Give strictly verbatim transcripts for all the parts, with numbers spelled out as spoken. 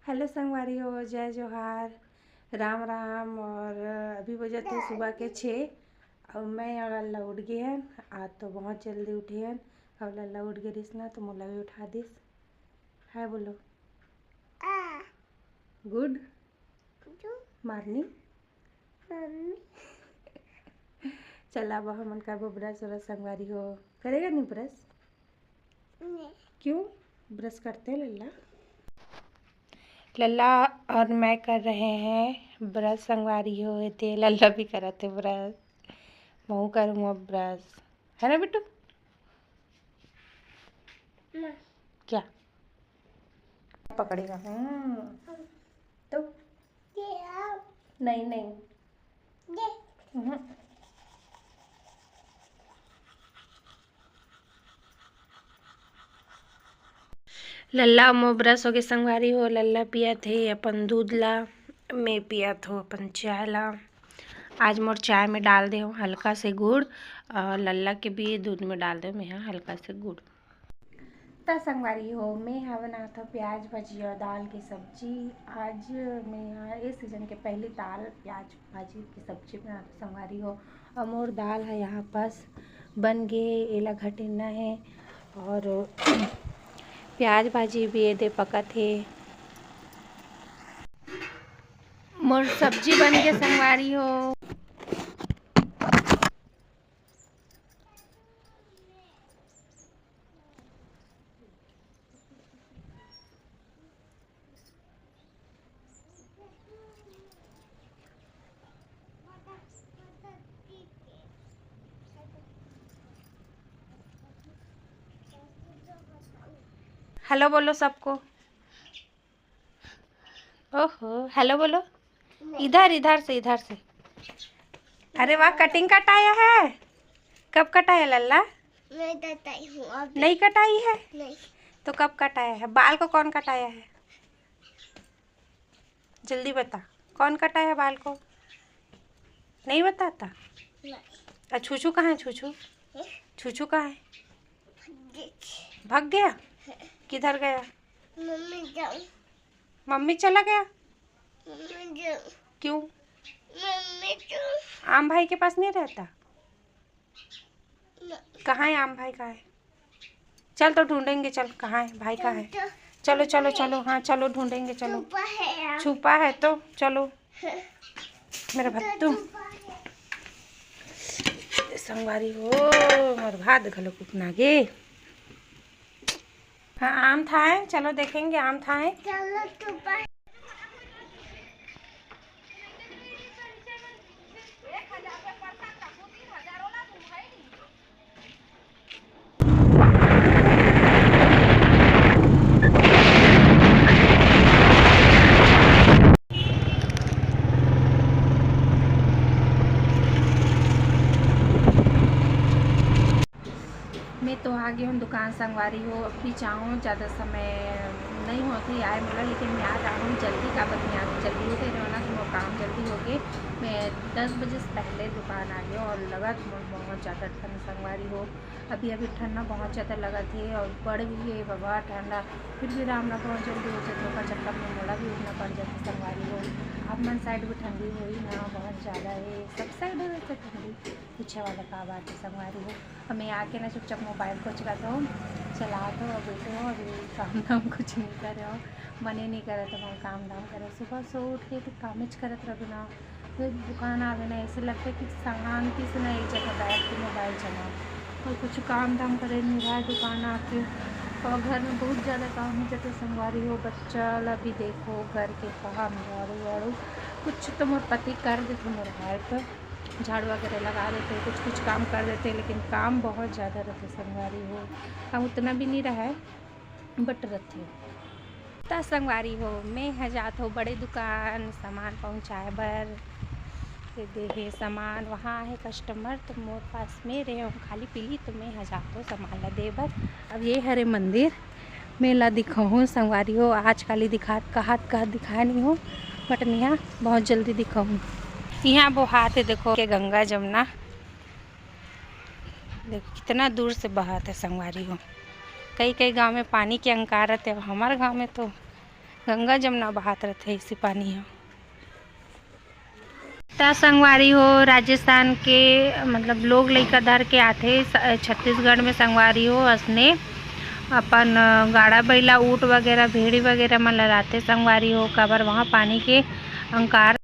Hello संगवारी हो, जय जोहार, राम राम। और अभी बजत हे सुबह के छः और मैं और लल्ला उठ गे हन। आज तो बहुत जल्दी उठे हन। और लल्ला उठ गे रिस ना, तो मोला भी उठा दिस। हाय बोलो। गुड मॉर्निंग। चला, अब हमन करबो ब्रश व्रश संगवारी हो। करेगा नहीं ब्रश? क्यों? ब्रश करते हैं लल्ला। लल्ला और मैं कर रहे हैं ब्रश संगवारी हो। ये दे, लल्ला भी करत हे ब्रश। महू करूँ अब ब्रश, है ना बिट्टू? क्या पकड़ेगा? हम्म। तो नहीं, नहीं। हम्म। लल्ला मोर ब्रश होगे संगवारी हो। लल्ला पियत हे अपन दूध ला, मैं पियत हो अपन चाय ला। आज मोर चाय में डाल दे हो हल्का से गुड़ और लल्ला के भी दूध में डाल दे हो मैं हल्का से गुड़। त संगवारी हो, मैं ह बनात हो प्याज भाजी और दाल की सब्जी। आज मैं ह इस सीजन के पहली दाल प्याज भाजी की सब्जी बनात हो संगवारी हो। और मोर दाल है यहाँ पास बन गे, एला घटेना है। और प्याज भाजी भी ये दे पकत हे। मोर सब्जी बन गे संगवारी हो। हेलो बोलो सबको। ओहो, हेलो बोलो। इधर, इधर से, इधर से। अरे वाह, कटिंग कटाया है। कब कटाया लल्ला? मैं बताई हूँ अभी। नहीं कटाई है? नहीं। तो कब कटाया है? बाल को कौन कटाया है? जल्दी बता, कौन कटाया है बाल को? नहीं बताता? नहीं। आ, छूछू कहाँ है, छूछू? हैं? छूछू कहाँ है? भाग गया। भाग गया? हैं। किधर गया? मम्मी जाऊँ। मम्मी चला गया? मम्मी जाऊँ। क्यों? मम्मी जाऊँ। आम भाई के पास नहीं रहता? कहाँ है आम भाई, कहाँ है? चल तो ढूंढेंगे, चल कहाँ है भाई, कहाँ है? चलो, चलो, चलो, हाँ चलो ढूंढेंगे, चलो। छुपा है यार। छुपा है तो चलो। मेरा भत्तू। संगवारी हो, मोर भात घलो कुकना गे। हाँ, आम था है, चलो देखेंगे आम था है। चलो छुपा। मैं तो आ गे हूँ दुकान संगवारी हो। अभी जाऊँ, ज़्यादा समय नहीं होती आए मोला, लेकिन मैं आज आ हूँ जल्दी, काबर मैं आज जल्दी हो गई ना, तो मोर काम जल्दी हो गए। मैं दस बजे से पहले दुकान आ गई और लगा तो मोर बहुत ज़्यादा ठंड संगवारी हो। अभी, अभी ठंड ना बहुत ज़्यादा लगा थे और बढ़ भी है बाबा ठंडा, फिर भी राम ना बहुत जल्दी हो जाए, तो ओकर चक्कर में मोला भी उठना पड़ जाता संगवारी हो। आप मन साइड भी ठंडी होई ना, बहुत ज़्यादा है, सब साइड है वैसे ठंडी, पीछे वाला का बात है संगवारी हो। अब मैं आके ना चुपचाप मोबाइल को चलाता हूँ, चला दो, अब बैठे हो, अभी काम धाम कुछ नहीं करे हो, मने नहीं करे तो मैं काम धाम करे। सुबह सो उठ के तो कामेच करत रहो ना, फिर दुकान आवे ना, ऐसे लगता है कि शांति से ना एक जगह बैठ के मोबाइल चलाओ, कोई कुछ काम धाम करे नहीं रहा है दुकान आके। और घर में बहुत ज़्यादा काम हो जाता है संगवारी हो, बच्चा ला भी देखो, घर के काम, झाड़ू वाड़ू, कुछ तो मोर पति कर देते मोर हेल्प, झाड़ू वगैरह लगा देते, कुछ कुछ काम कर देते, लेकिन काम बहुत ज़्यादा रहते संगवारी हो, काम उतना भी नहीं रहा है, बट रथे। त संगवारी हो, मैं ह जात हो बड़े दुकान सामान पहुँचाए बर। ये दे हे सामान, वहाँ हे कस्टमर, तो मोर पास में रहे हो खाली पीली, तो मैं ह जात हो सामान ला दे बर। अब ये हरे मंदिर, मैं ला दिखाहूँ संगवारी हो, आज काली दिखात कहत कहत दिखाए नहीं हो, बट मैं हा बहुत जल्दी दिखाहूँ। यहाँ बोहात हे देखो के गंगा जमुना, देखो कितना दूर से बहत है संगवारी हो। कई कई गांव में पानी के अंकार रहते, अब हमारे गांव में तो गंगा जमुना बहात रथे इसी पानी ह। त संगवारी हो, राजस्थान के मतलब लोग लइका धर के आथे स-, छत्तीसगढ़ में संगवारी हो, असने अपन, अ, गाड़ा बइला, ऊँट वगैरह, भेड़ी वगैरह मन ल लाथे संगवारी हो, काबर वहाँ पानी के अंकार।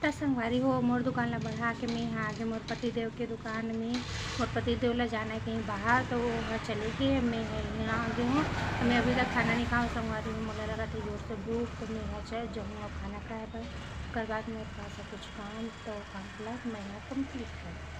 त संगवारी हो, मोर दुकान ला बढ़ा के मैं यहाँ आगे मोर पतिदेव के दुकान में। मोर पतिदेव ला जाना है कहीं बाहर, तो वो घर चले गए, मैं यहाँ आगे हूँ। तो मैं अभी तक खाना नहीं खाऊँ संगवारी हो, मोला लगा था जोर से भूख, तो मैं यहाँ चल जाऊँ खाना खाए बर। ओकर बाद मैं थोड़ा सा कुछ काम, तो काम ला मैं यहाँ कंप्लीट कर